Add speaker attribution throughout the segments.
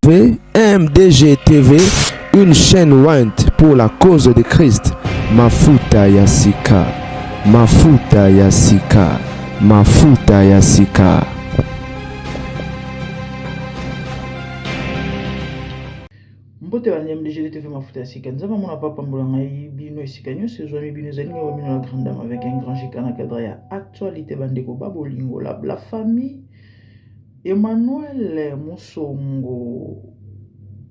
Speaker 1: MDG TV, une chaîne ointe pour la cause de Christ. Mafuta ya sika, mafuta ya sika, mafuta ya sika.
Speaker 2: Mbote ba MDG TV mafuta ya sika. Nzambe amona papa pambola ngai bino esika nyonso ezwami bino ezali ngai bino la grande dame avec un grand GK na cadre ya actualité bandeko ba bolingo la, la famille Emmanuel Musongo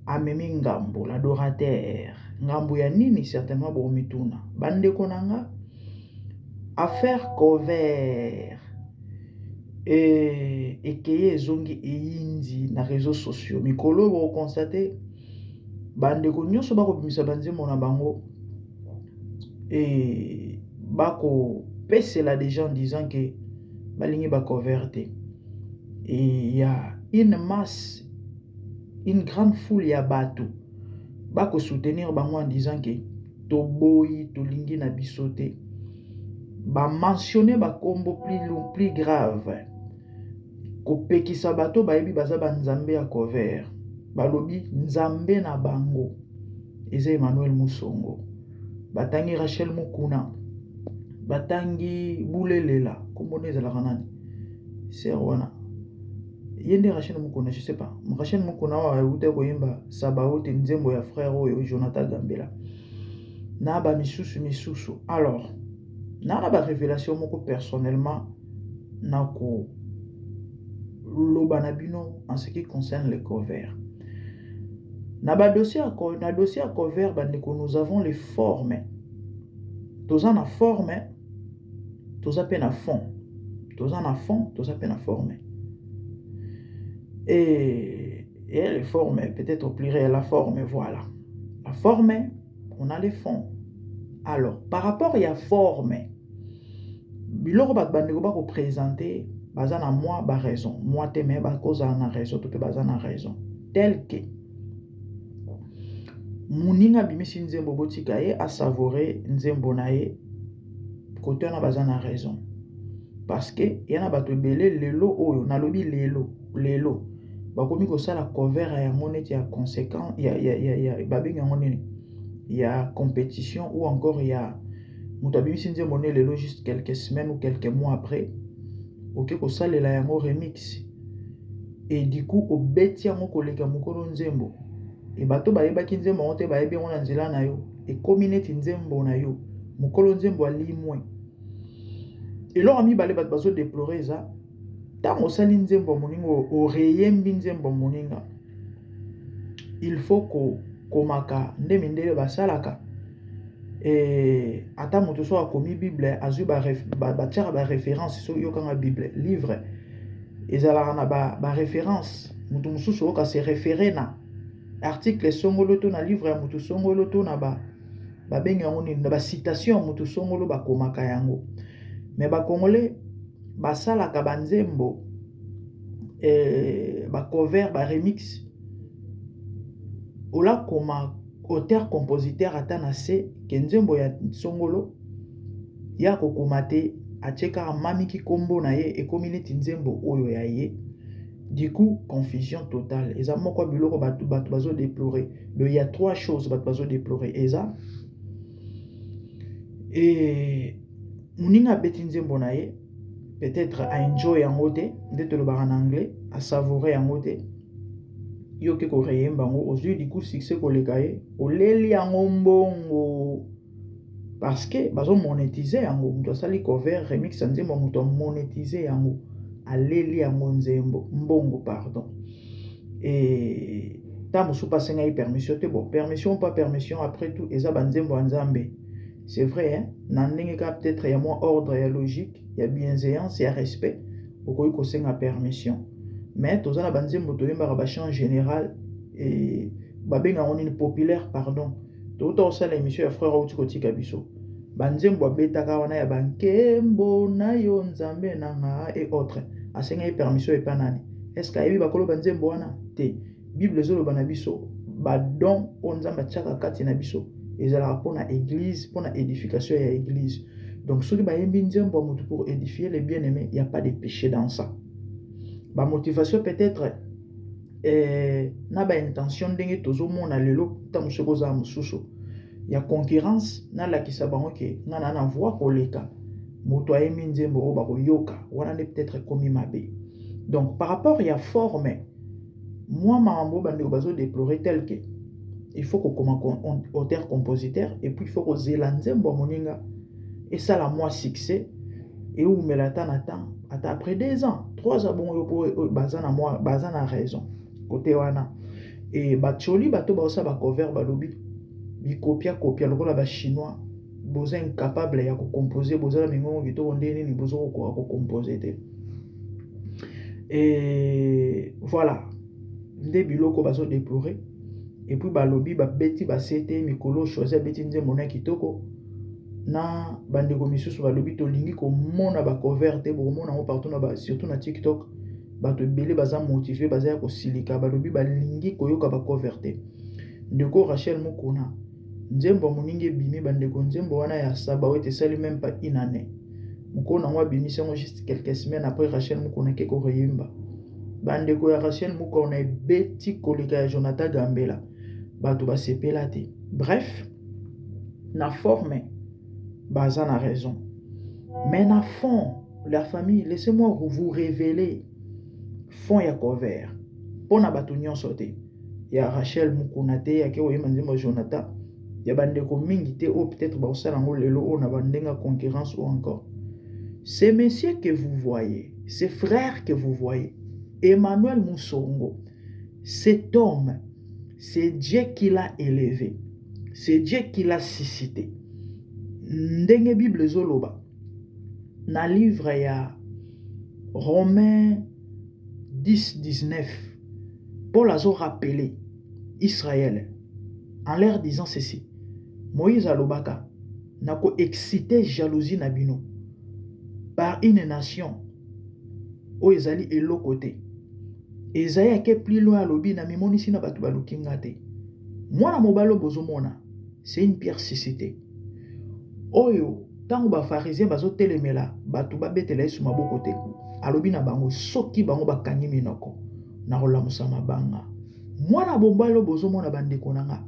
Speaker 2: amemi ngambo l'adorateur ngambo ya nini certainement bokomituna bandeko na nga affaire cover e, ekeye ezongi eyindi na réseaux sociaux mikolo oyo bokokonstate bandeko nyonso bakobimisa banzembo na bango e bakopesela des gens disant que balingi ba cover te et ya une masse une grande foule ya bato bako soutenir bango en disant que toboyi tolingi na biso te ba mentionner bakombo plus, plus grave kopekisa bato bayebi baza banzambe ya cover balobi nzambe na bango eza Emmanuel Musongo batangi Rachel Mukuna batangi bulelela kombo nde ezalaka nani sœur wana ye nde Rachel Mukuna je sais pas Rachel Mukuna oyo awuta koyemba Sabaote nzembo ya frère oyo Jonathan Gambela na ba misusu misusu alors na na ba révélation moko personnellement na ko loba na bino en ce qui concerne le cover na ba dossier na dossier ya cover bandeko nous avons les formes toza na forme toza mpe na fond toza na fond toza mpe na forme et les formes peut-être au pluriel la forme voilà la forme on a les fonds alors par rapport ya forme biloko bato bandeko bakoprésente baza na mwa baraison mwa te me bakozala na raison to mpe baza na raison tel que moninga abimisi nzembo botika ye asavoure nzembo na ye kote wana baza na raison parce que ya na bato ebele lelo oyo nalobi lelo lelo bakomi kosala cover ya yango neti ya conséquent ya babengi yango nini ya compétition ou encore ya moto abimisi nzembo ne lelo juste quelques semaines ou quelques mois après oke kosalela yango remix et du coup obeti yango koleka mokolo nzembo e bato bayebaki nzembo yango te bayebi yango na nzela na yo ekomi neti nzembo na yo mokolo nzembo alimwe eloko ya mibale bato bazodéplore eza ntango osali nzembo ya moninga oreyembi nzembo ya moninga il faut kokomaka nde mindele basalaka e ata moto so akomi bible azwi batiaka baréférence soki yokanga bible livre ezalaka na baréférence ba moto mosusu oyoka se référé na article songolo to na livre ya moto songolo to na babengi yango nini na bacitation ya moto songolo bakomaka yango me bacongolais basalaka banzembo eh, bacover baremix olakoma auteur compositeur ata na se ke nzembo ya songolo ya kokoma te atie kaka mamiki nkombo na ye ekomi neti nzembo oyo ya ye du coup confusion totale eza moko ya biloko bato bato bazodéplore donc il y a trois choses bato bazodéplore eza e moninga abeti nzembo na ye peut-être aenjoy yango te nde tolobaka na anglais asavoure yango te yo oke koreyemba yango ozwi du coup succès koleka ye oleli yango mbongo parce que bazomonétise yango moto asali cover remix ya nzembo ya moto amonétise yango aleli yango nzembo mbongo pardon e ntango mosusu mpe asengaki permission te bon permission pas permission après tout eza banzembo ya nzambe c'est vrai hein? Na ndenge kaka peut-être ya mwa ordre ya logique ya bienséance ya respect okoki kosenga permission mais toza na banzembo toyembaka bachant général e babenga yango nini populaire pardon touta kosala émission ya frère auti kotika biso banzembo abetaka wana ya bankembo na yo nzambe na nga et autres asengaki permission epa nani est ce que ayebi bakolo banzembo wana te bible ezoloba na biso badon oyo nzambe atiaka kati na biso ezalaka mpona église mpona édification ya église donc soki bayembi nzembo ya motu pour édifier les bien aimés il y a pas de péché dans ça bamotivation peut-être eh, na baintention ndenge tozomona lelo, ntango mosusu ekozala mosusu ya concurrence, nalakisa bango ke nga na na voix koleka moto ayembi nzembo oyo bakoyoka wana nde peut-être ekomi mabe. Donc par rapport ya forme, mwa makambo oyo bandeko bazodéplorer, tel que il faut kokoma auteur compositeur et puis il faut kozela nzembo ya moninga esala mwa succès, eumela ata na temps, ata après 2 ans, 3 ans, bongo yo mpo baza na mwa baza na raison kote wana. E batioli bato baosala bacover, balobi bikopia kopia lokola Bachinois, boza incapable ya kocompose, bozala mingongo kitoko ndenge nini, boza kokoka kocompose te. E voilà nde biloko bazodéplorer. Et puis balobi babeti basete mikolo Choisi abeti nzembo na kitoko na bandeko misusu, balobi tolingi komona bacover te. Bokomona yango partout na ba, surtout na TikTok, bato ebele baza motivé, baza ya kosilika, balobi balingi koyoka bacover te. Ndeko Rachel Mokuna, nzembo ya moningi ebimi, bandeko, nzembo wana ya saba ete esali même pas une année, mokolo nango abimisi yango juste quelques semaines après, Rachel Mokuna ake koyemba. Bandeko, ya Rachel Mokuna ebeti koleka ya Jonathan Gambela, bato basepela te. Bref, na forme baza na raison, mais na fond, la famille, laissez-moi vous révéler fond ya cover mpo na bato nyonso te, ya Rachel Mukuna te yake koyemba nzembo ya Jonathan, ya bandeko mingi te oyo peut-être bakosala yango lelo oyo na bandenge ya concurrence ou encore. Ces messieurs que vous voyez, ces frères que vous voyez, Emmanuel Musongo, cet homme, c'est Dieu qui l'a élevé, c'est Dieu qui l'a suscité. Ndenge Bible ezoloba na livre ya Romain 10 19, Paul azorappeler Israël en leur disant ceci: Moïse alobaka, nakoexcite jalousie na bino par une nation oyo ezali eloko te. Ezali ake plus loin, alobi na mimonisi na bato baluki nga te. Mwana mobali oyo bozomona, c'est une pierre suscitée oyo ntango Bafarisien bazotelemela bato babetela Yesu maboko te, alobi na bango soki bango bakangi minoko na kolamusa mabanga. Mwana mobali oyo bozomona, bandeko na nga,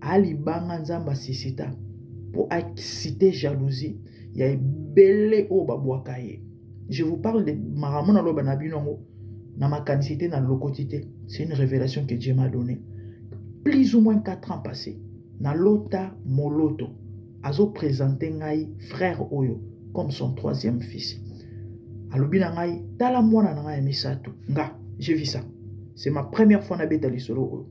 Speaker 2: alibanga Nzambe asuscita mpo excite jalousie ya ebele oyo babwaka ye. Je vous parle de makambo naloba na bino yango na makanisi te, na lokoti te, c'est une révélation que Dieu m'a donné plus ou moins 4 ans passé. Nalota moloto azoprésente ngai frère oyo comme son troisième fils. Alobi na ngai, tala mwana na ngai ya misato. Nga j'ai vu ça, c'est ma première fois nabeta lisolo oyo.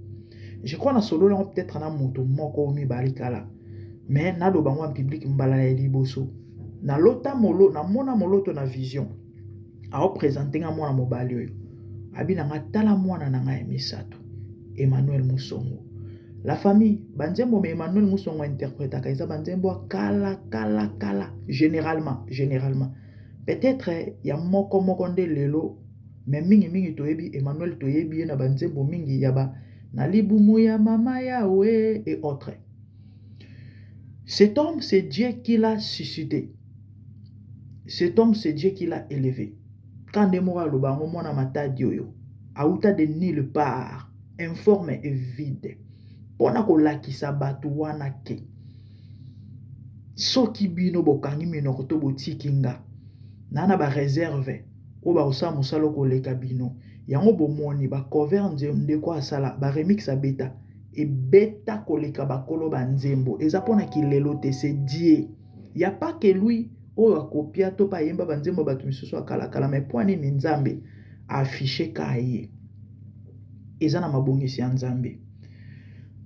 Speaker 2: Je crois nasolola yango peut-être na moto moko oyo mibale kala, mais naloba yango en public mbala ya liboso. Nalota molo, namona moloto na vision, aoprésente nga mwana mobali oyo, abi na nga, tala mwana na ngai ya misato, Emmanuel Musongo. La famille, banzembo me Emmanuel Musongo interprétaka eza banzembo ya kala kala kala, généralement peut-être ya moko moko nde lelo, mais mingimingi toyebi Emmanuel, toyebi ye na banzembo mingi ya ba na libumu ya mama Yawe et autres. Cet homme, c'est Dieu qui l'a suscité, cet homme, c'est Dieu qui l'a élevé. Quand nde moko aloba yango, mwana Matadi oyo auta de nulle part, informe et vide, mpona kolakisa bato wana ke soki bino bokangi minoko to botiki nga na baréserve oyo bakosala mosala koleka bino. Yango bomoni bacover ndeko asala, baremix abeta, ebeta koleka bakolo banzembo. Eza mpona kilelo te, c'est Dieu. Ya pas que lui oyo akopia to mpe ayemba banzembo bato misusu akalakala, mais mpo nini Nzambe affiche ka ye? Eza na mabongisi ya Nzambe,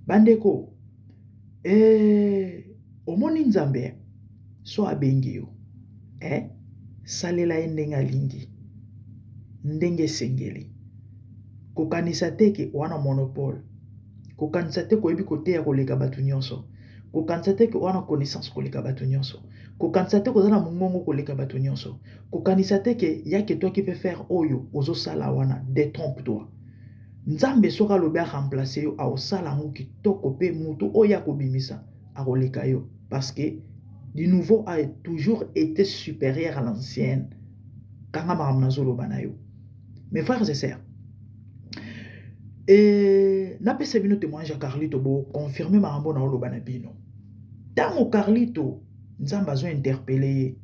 Speaker 2: bandeko. Omoni Nzambe so abengi yo, salela ye ndenge alingi, ndenge esengeli. Kokanisa te ke wana monopole, kokanisa te koyebi koteya koleka bato nyonso, kokanisa te ke wana connaissance koleka bato nyonso, kokanisa te koza na mongongo koleka bato nyonso, kokanisa te ke yake toi qui peut faire oyo ozosala wana. Détrompe toi. Nzambe soki alobi aremplace yo, aosala yango kitoko, mpe moto oyo akobimisa akoleka yo, parce que du nouveau a toujours été supérieur à l'ancienne. Kanga makambo nazoloba na yo, mes frères et sœurs. E napesa bino témoignage ya Carlito, boconfirme makambo na oloba na bino. Ntango Carlito, Nzambe azointerpeller ye,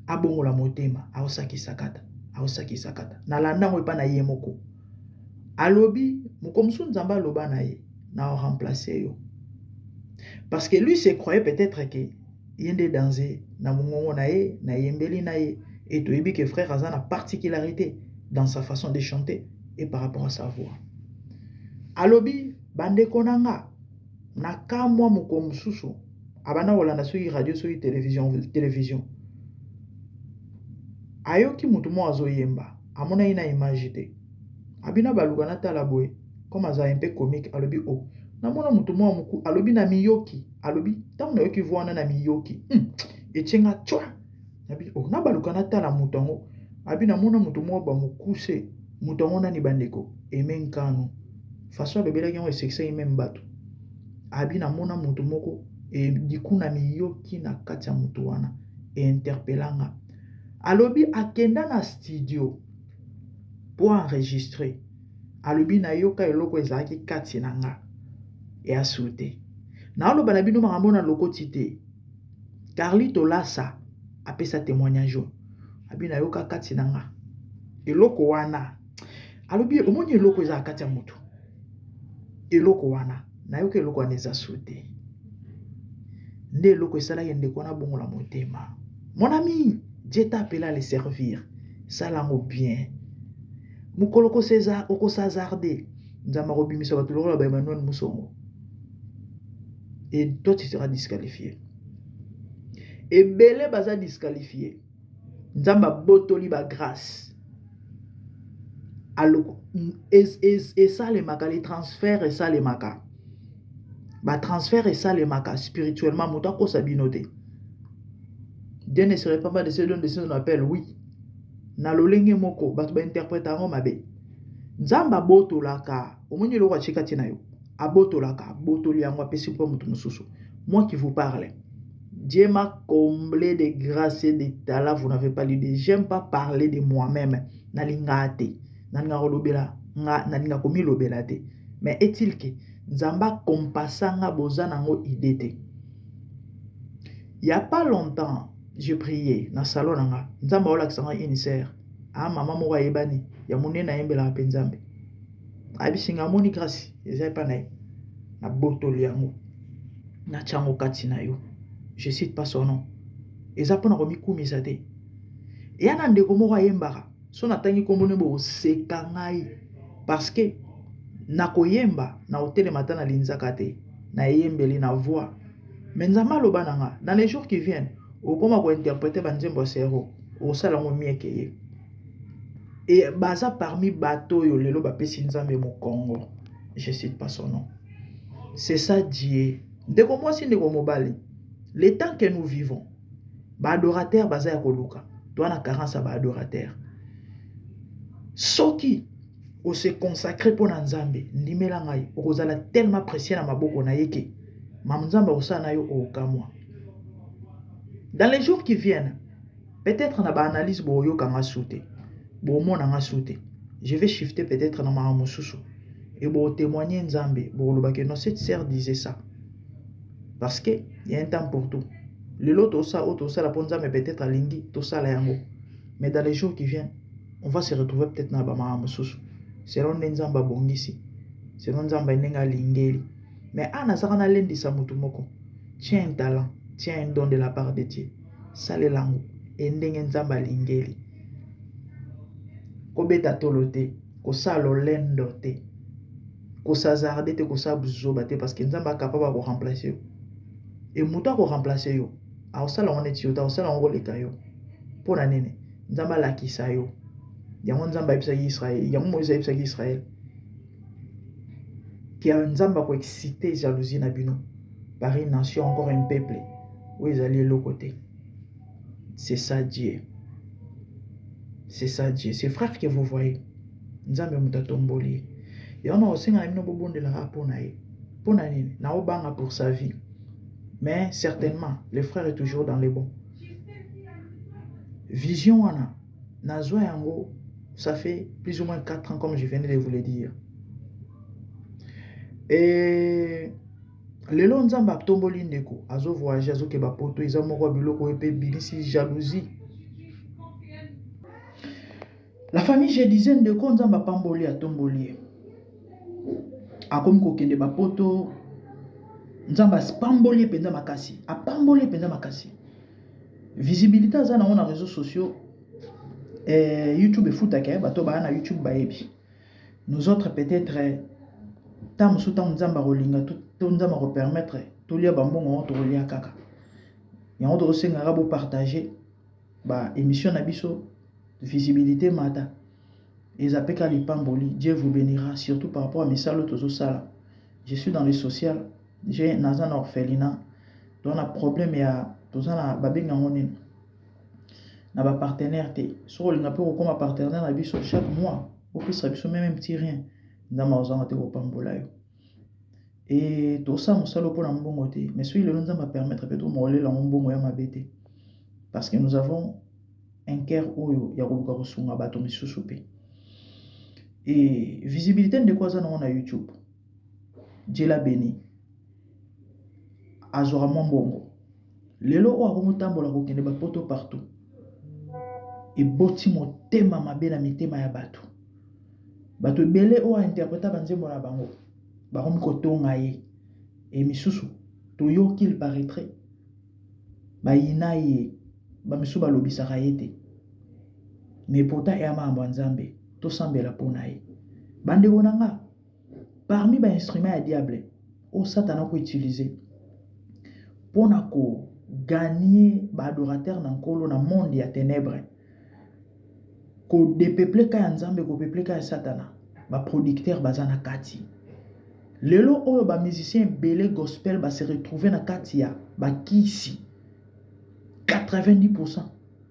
Speaker 2: abongola motema, aosakisa kata, aosakisa kata. Nalanda yango epa na ye moko. Alobi moko mosusu, Nzambe aloba na ye: "Na remplacer yo", parce que lui se croyait peut-être que ye nde danse na mongongo na ye, na yembeli na ye. Et toyebi que frère aza na particularité dans sa façon de chanter et par rapport à sa voix. Alobi: "Bandeko na nga, na kamwa moko mosusu." Abanda kolanda soki radio, soki télévision, ayoki motu moko azoyemba, amonaki na image te. Abina baluka natala boye, comme azala mpe comique. Alobi: "O oh, namona motu moko moku." Alobi: "Na miyoki." Alobi: "Ntango nayoki voix wana, na miyoki etienga twa." Abi: "Oh, nabaluka natala moto yango." Abi: "Namona moto moko bamokuse." Moto yango nani, bandeko? Eme Nkanu. Façon alobelaki yango esekisaki même bato. Abi: "Namona moto moko diku na miyoki na kati ya moto wana, einterpellanga." Alobi akenda na studio mpo enregistrer. Alobi: "Nayoka eloko ezalaki kati na nga easu te." Naoloba na bino makambo na lokoti te. Carlito Lasa apesa témoignage oyo. Abi: "Nayoka kati na nga eloko wana." Alobi: "Omoni eloko ezala kati ya motu, eloko wana, nayoka eloko wana eza su te." Nde eloko esalaki ndeko wana bongola motema. Mon ami, Dieu t'a appelé à le servir, sala yango bien. Mokolo okos'hasarder, Nzambe akobimisa bato lokola ba Emmanuel Musongo et toi, tu seras disqualifié. Ebele baza disqualifié. Nzambe abotoli bagrâce. Esalemaka, les transferts esalemaka, batransfert esalemaka spirituellement. Moto akosa bino te. Dieu ne serait pas mal de se donner de son appel. Oui, na lolenge moko bato bainterprète yango mabe. Nzambe abotolaka. Omoni eloko atie kati na yo, abotolaka, abotoli yango, apesi mpo moto mosusu. Moi qui vous parle, Dieu m'a comblé de grâce et de talent, vous n'avez pas l'idée. J'aime pas parler de moi-même, nalingaka te, nalinga kolobela nga, nalinga komilobela te. Mais est-il que Nzambe akompasa nga, boza nango idée te. Il y a pas longtemps, je priais na salon na nga. Nzambe aolakisa nga une sœur, a mama moko ayebani ya monene, ayembelaka mpe Nzambe. Ayebisi nga: "Amoni grâce eza epa na ye, nabotoli yango, natia yango kati na yo." Je cite pas son nom, eza mpona komikumisa te. Eya na ndeko moko ayembaka, so natangi nkombo nde boseka ngai, parce que nakoyemba na kotelema ata na linzaka te, nayembeli na voix. Mais Nzambe aloba na nga: "Dans les jours qui viennent, okóma kointerpréter banzembo ya sero, okosala yango mieke ye." E baza parmi bato oyo lelo bapesi Nzambe mokongo. Je cite pas son nom. C'est ça Dieu. Ndeko mwasi, ndeko mobali, le temps que nous vivons, baadorateur baza ya koluka. Toa na carence ya baadorateur. Soki ose consacre mpo na Nzambe, ndimela ngai, okozala tellement précieux na maboko na ye ke mama Nzambe akosala na yo okokamwa. Dans les jours qui viennent, peut-être na baanalyse boyokanga su te, bomonanga su te. Je vais shifter peut-être na makambo mosusu e botémoigne Nzambe, bokolobaki: "Non, cette sœur disait ça", parce que y a un temps pour tout. Lelo tosala oyo tosala mpo Nzambe peut-être alingi tosala yango, mais dans les jours qui viennent, on va se retrouver peut-être na bamakambo mosusu, selon nde Nzambe abongisi, selon Nzambe ndenge alingeli. Mais awa nazaka nalendisa motu moko: tiens un talent, tiens un don de la part de Dieu, salela yango e ndenge Nzambe alingeli. Kobeta tolo te, kosala lolendo te, kos'hasarder te, kosala buzoba te, parce que Nzambe acapable akoremplace yo. E moto akoremplace yo, akosala yango neti yo te, akosala yango koleka yo. Mpo na nini? Nzambe alakisa yo yango. Nzambe ayebisaki Israel yango, Moïse ayebisaki Israel ke Nzambe akoexcite jalousie na bino par une nation, encore un peuple oyo ezali eloko te. C'est ça Dieu, c'est ça Dieu. Ce frère que vous voyez, Nzambe moto atomboli ye. Yango na kosenga na bino, bobondelaka mpo na ye. Mpo na nini? Naobanga pour sa vie, mais certainement le frère est toujours dans le bon. Vision wana nazwa yango, ça fait plus ou moins 4 ans, comme je venais de vous le dire. E lelo Nzambe atomboli ndeko, azo voyager, azokeba poto, eza moko ya biloko oyo mpe ebimisi jalousie. La famille, je disais, ndeko Nzambe apamboli, atomboli ye, akomi kokende bapoto. Nzambe apamboli ye mpenza makasi, apamboli ye mpenza makasi. Visibilité aza nango na réseaux sociaux, YouTube efutaka bato baya na YouTube bayebi. Nous autres, peut-être ntango mosusu, ntango Nzambe akolinga to Nzambe akopermettre tolia bambongo yango, tokolia kaka yango. Tokosengaka bopartage baémission na biso, visibilité mata, eza mpe ka lipamboli. Dieu vous bénira, surtout par rapport à misala oyo tozosala. Je suis dans le social, naza na orphelinat. Toza na problème ya, toza na, babenga yango nini, na bapartenaire te. Soki olinga mpe kokóma partenaire na biso, chaque mois opesa biso même petit rien, Nzambe azozanga te kopambola yo. E tosala mosala mpona mbongo te, mais soki lelo Nzambe apermettre mpe tomolela yango, mbongo ya mabe te, parce que nous avons un cœur oyo ya koluka kosunga bato misusu mpe. E visibilité ndeko aza nango na YouTube, Dieu l'a béni, azwaka mwa mbongo. Lelo oyo akomotambola kokende bapoto partout, eboti motema mabe na mitema ya bato. Bato ebele oyo ainterpreta banzembo na bango bakomi kotonga ye. E misusu toyoki, il paraîtrait bayina ye, bamisusu balobisaka ye te, mais pourtant eya makambo ya Nzambe, tosambela mpo na ye. Bandeko na nga, parmi bainstrument ya diable oyo Satana akoutiliser mpona kogagner baadorateur na Nkolo na monde ya ténèbre, kodepeupler ka ya Nzambe, kopeupler ka ya Satana, baproducteur baza na kati. Lelo oyo bamusicien ebele gospel base retrouve na kati ya bakisi, 90%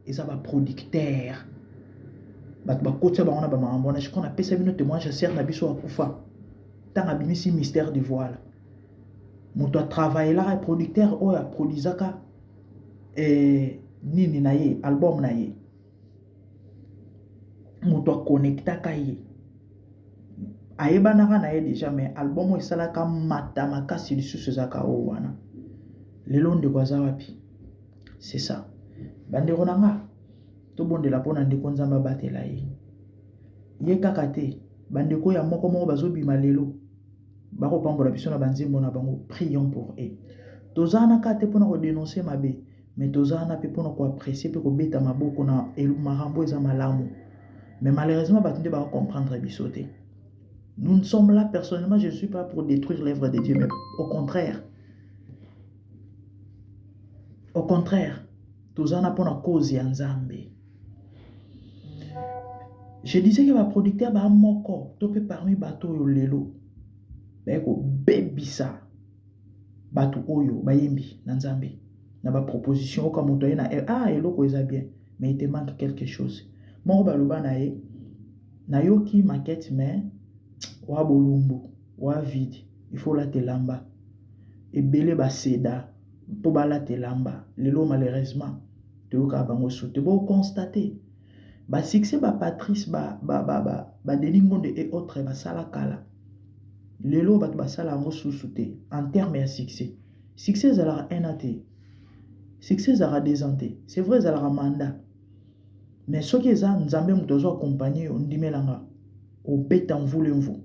Speaker 2: eza baproducteur. Bato bakotia bango na bamakambo wana. Je crois napesa bino témoignage ya sœur na biso akufa ntango abimisi Mystère du Voile. Moto atravaillelaka, producteur oyo aproduisaka nini na ye, album na ye, moto akonektaka ye, ayebanaka na ye déjà, mais album oyo esalaka mata makasi lisusu ezalaka oyo wana. Lelo ndeko aza wapi? C'est ça, bandeko na nga, tobondela mpona ndeko, Nzambe abatela ye. Ye kaka te, bandeko ya moko moko bazobima lelo, bakopambola biso na banzembo na bango. Prions pour eux. Toza wana kaka te mpona kodénoncer mabe, mais toza wana mpe mpona koapprécier mpe kobeta maboko na makambo eza malamu. Mais malheureusement bato nde bakocomprendre biso te. Nous ne sommes là, personnellement je ne suis pas pour détruire l'œuvre de Dieu, mais au contraire, au contraire, toza wana mpona cause ya Nzambe. Je disais que baproducteur baa moko to mpe parmi bato oyo lelo baye kobebisa bato oyo bayembi na Nzambe na baproposition. Oka moto aye na ah, eloko eza bien, mais il te manque quelque chose moko. Baloba na ye: "Nayoki maquette, mais wa bolumbu wa vide, il faut olata elamba." Ebele baseda mpo balata elamba. Lelo malheureusement toyokaka bango su te. Boconstate basuccès, bapatrice, badenis Ngonde et autres basala kala, lelo bato basala yango susu te en terme ya succès. Succès ezalaka un an te, succès ezalaka 2 ans te. C'est vrai, ezalaka mandat, mais soki eza Nzambe moto azo accompagne yo, ndimelanga, obeta mvule mvu.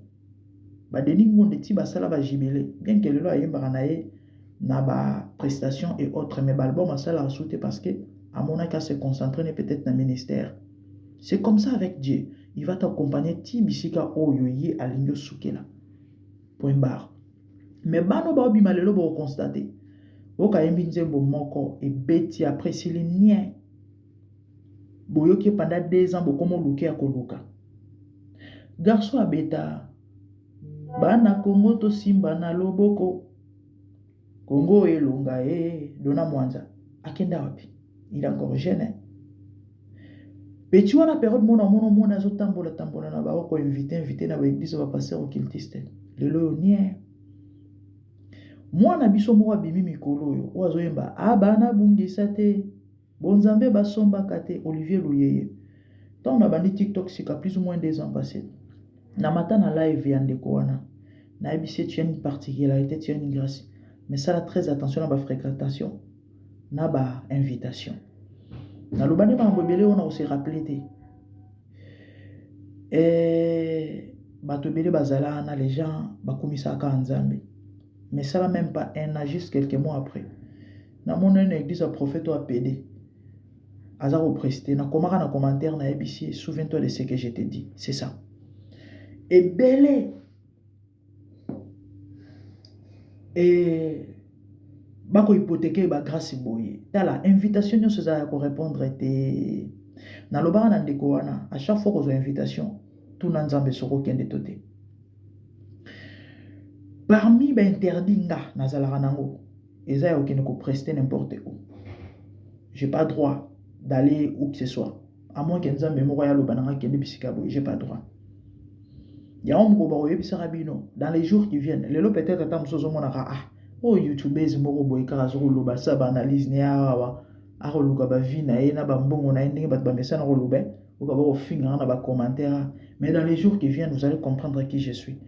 Speaker 2: Badenis Ngonde ti basala bajubilé, bien que lelo ayembaka na ye na baprestation et autres, mais baalbum asalaka su te parce que amonaki ase concentre ne peut-être na ministère. C'est comme ça avec Dieu, il va t'accompagner ti bisika oyo ye alingi osukela, point barre. Mais bano baobima lelo, bokonstate okayembi nzembo moko ebeti, après esili nien, boyoki pendant 2 ans, bokoma oluka ya koluka. Garçon abeta bana Kongo, tosimba na loboko, Kongo elonga e Dona Mwanza, akenda wapi? Il est encore jeune, hein? Petit wana, période mona mona mona azotambola tambola na bango, koinvite invite na baeglise, bapasteur occultiste. Lelo oyo nie mwana biso moko abimi mikolo oyo, oyo azoyemba abana bungisa te, bonzambe basombaka te, Olivier Luyeye. Ntango nabandi TikTok sika, plus ou moins 2 ans passé, namata na live ya ndeko wana. Nayebisi ye tu as une particularité, tu as une grâce. Mais sala très attention na ba fréquentation, na ba invitation. Naloba nde makambo ebele oyo na kose rappeler te. Eh, bato ebele bazala wana, les gens bakumisaka Nzambe. Mais sala même pas un an, juste quelques mois après. Namoni na église ya prophète oyo apede. Aza koprester. Nakomaka na commentaire, nayebisi ye, souviens-toi de ce que je te dis. C'est ça. Ebele e bakohypotheke bagrâce boye. Tala, invitation nyonso eza ya korépondre te. Nalobaka na ndeko wana, à chaque fois kozwa invitation, tuna Nzambe soki okende to te. Parmi bainterdit nga nazalaka nango, eza ya kokende koprester n'importe où. J'ai pas droit d'aller où que ce soit, à moins que Nzambe moko aloba nanga kende bisika boye. J'ai pas droit. Yango moko bakoyebisaka bino dans les jours qui viennent. Lelo peut-être ata mosusu ozomonaka, ah, oyo youtubeuse moko boye kaka azokoloba sa baanalyse ne awa, akoluka bavie na ye na bambongo na ye, ndenge bato bamesana koloba, oka bakofingaka na bacommentaire. Mais dans les jours qui viennent, vous allez comprendre qui je suis.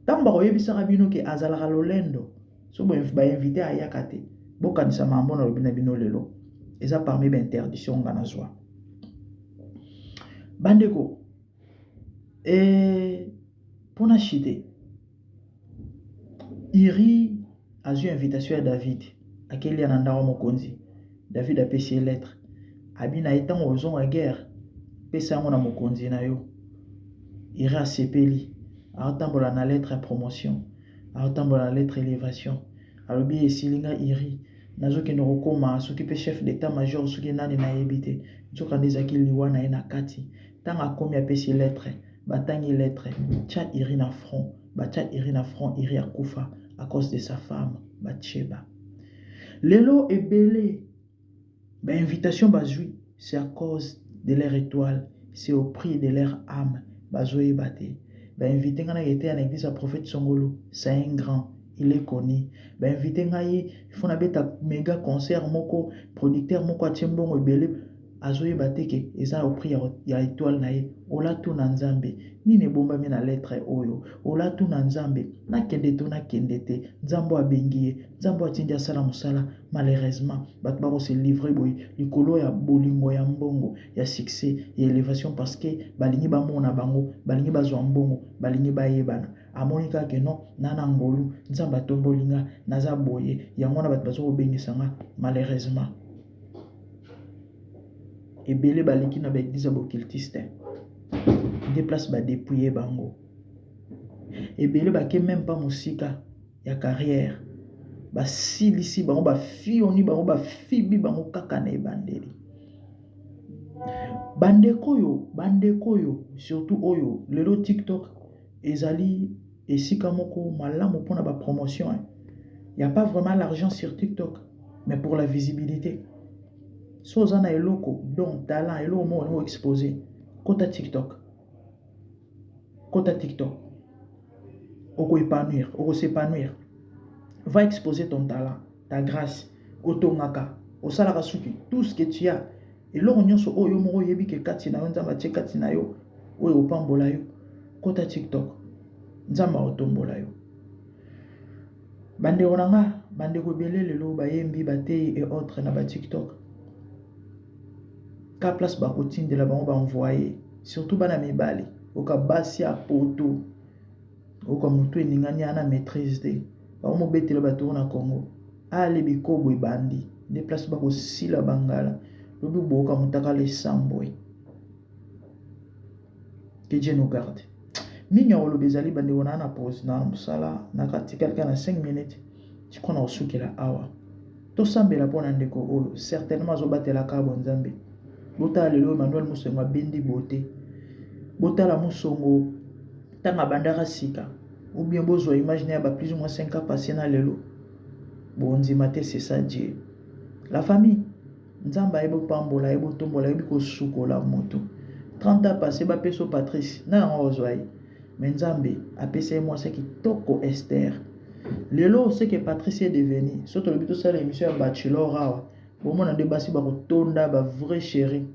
Speaker 2: Ntango bakoyebisaka bino ke azalaka lolendo, so bainvite ayaka te, bokanisa mambo nalobi na bino lelo, eza parmi bainterdiction nga nazwa. Bandeko, e mpona chite, Uri azwi invitation ya David, akelia na ndako mokonzi. David apesi ye lettre, abi na ye, ntango ozonga guerre, pesa yango na mokonzi na yo. Uri asepeli, aotambola na lettre ya promotion, aotambola na lettre élévation. Alobi esili nga Uri, nazokende kokóma soki mpe chef d'état major, soki nani nayebi te. Nzokande ezalaki liwa na ye na kati. Ntango akomi, apesi lettre, batangi lettre, tia Uri na front. Batia Uri na front, Uri akufa à cause de sa femme Bathsheba. Lelo ebele bainvitation bazwi, c'est à cause de leur étoile, c'est au prix de leur âme. Bazoyeba te. Bainvite ngai na ete ya na église ya prophète Songolo, c'est un grand, il est connu. Bainvite ngai, il faut nabeta méga concert moko, producteur moko atie mbongo ebele. Azoyeba te ke eza au prix ya étoile na ye. Olatuna Nzambe nini ebombami na lettre oyo. Olatuna Nzambe nakende to nakende te. Nzambe abengi ye, Nzambe atindi asala mosala. Malheureusement bato bakose livrer boye likolo ya bolingo ya mbongo, ya succès, ya élévation, parce que balingi bamona bango, balingi bazwa mbongo, balingi bayebana. Amoni kaka ke non, na na ngolu Nzambe atomboli nga, naza boye, yango wana bato baza kobengisa nga. Malheureusement ebele baleki na baeglise ya baoccultiste nde place badépouille bango. Ebele bake même pas mosika ya carrière, basilisi bango, bafioni bango, bafibi bango kaka na ebandeli. Bandeko oyo, bandeko oyo surtout oyo lelo TikTok ezali esika moko malamu mpona bapromotion. Y a pas vraiment l'argent sur TikTok, mais pour la visibilité, so oza na eloko, don, talent, eloko moko olingi oexpose, kota TikTok, kota TikTok, okoépanouir, okos'épanouir. Va exposer ton talent, ta grâce. Otongaka, osalaka suki, tout ce que tu as, eloko nyonso oyo moko oyebi ke kati na yo Nzambe atie kati na yo, oyo opambola yo, kota TikTok, Nzambe aotombola yo. Bandeko na nga, bandeko ebele lelo bayembi, batei et autres na batiktok, ka place bakotindela bango baenvoye, surtout bana mibali. Oka basi ya poto, oka motu eningani ana maîtrise te, bakomobetela bato na Congo ale bikobo ebandi nde place bakosila bangala. Lobi boyoka motakala esambwe. Que Dieu nous garde. Mingi ya koloba ezali, bandeko na na pause na mosala, nakatikali kaka na 5 minutes. Sikoyo na kosukela awa. Tosambela mpo na ndeko oyo, certainement azobatelaka bo Nzambe. Botala lelo Emmanuel Mosongo abendi bote. Botala Mosongo ntango abandaka sika, ou bien bozwa image na ya ba plus ou moins 5 ans passé na lelo, bondima te. C'est ça Dieu, la famille. Nzambe ayebi opambola, ayebi otombola, ayebi kosukola moto. 30 ans passé, bapesa Patrice na yango ozwa ye, mais Nzambe apesa ye mwasi ya kitoko, Esther. Lelo ce que Patrice est devenu, so tolobi tosala émission ya bachelor awa, bomona nde basi bakotonda, bavrai chéri,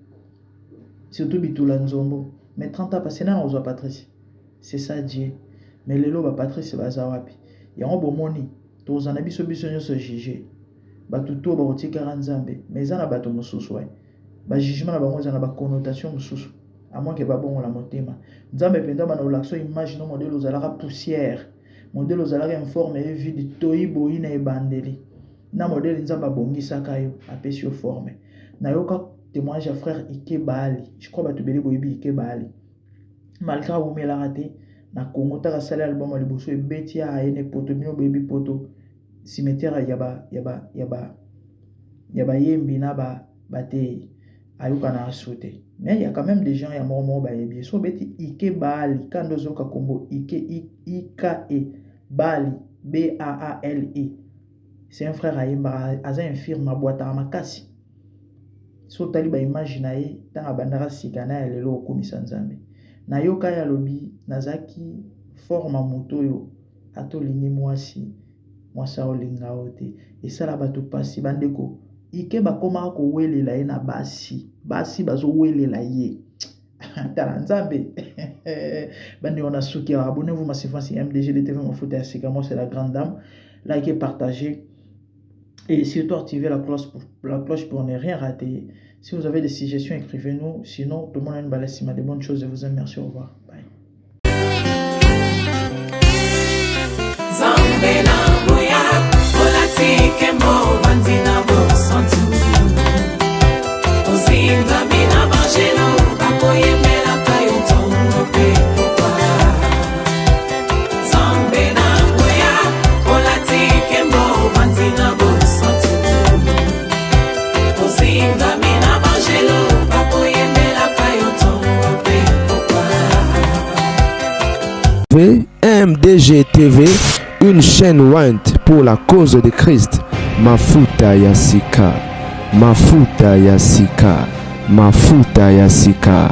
Speaker 2: surtout bitula nzombo. Mais 30 ans passé, nana kozwa Patrice. C'est ça Dieu. Mais lelo ba Patrice baza wapi? Yango bomoni toza na biso biso nyonso juge. Bato to bakotikaka Nzambe, mais eza na bato mosusu ouais. Ba jugement na bango eza na ba connotation mosusu. À moins que babongola motema. Nzambe mpenza bana olakisa image no modèle ozalaka poussière. Modèle ozalaka informe et vide toyi boyi na ebandeli. Na modèle Nzambe abongisaka yo, apesi yo forme. Nayoka témoignage ya frère Ike Baali. Je crois bato ebele boyebi Ike Baali. Malgré awumelaka te na Congo taka asali album ya liboso ebeti ya aye ne poto bino boyebi poto cimetière ya ba ya ba ya ba ya bayembi na ba bateyi ayokana asu te mais il y a quand même des gens ya moko moko bayebi ye so obeti Ike Baali kanda ozoyoka kombo Ike I K E Baali B A A L I c'est un frère ayembaka aza infirme abwataka makasi So otali ba image na ye tango abandaka sika na ya lelo okumisa Nzambe. Nayoka ye alobi nazalaki forme ya moto oyo ata olingi muasi, muasi aolinga yo te. Esala bato pasi bandeko. Ike bakomaka kowelela ye na basi, basi bazowelela ye. Tala Nzambe. Bandeko na suki awa, abonnez-vous massivement sur MDG DTV Mafuta ya sika, moi c'est la grande dame. Likez, partagez. Et surtout activez la cloche pour, la cloche pour ne rien rater. Si vous avez des suggestions, écrivez-nous. Sinon, tout le monde a une belle de bonnes choses. Je vous aime. Merci. Au revoir. Bye.
Speaker 1: MDG TV, une chaîne ointe pour la cause de Christ. Mafuta ya sika, Mafuta ya sika, Mafuta ya sika.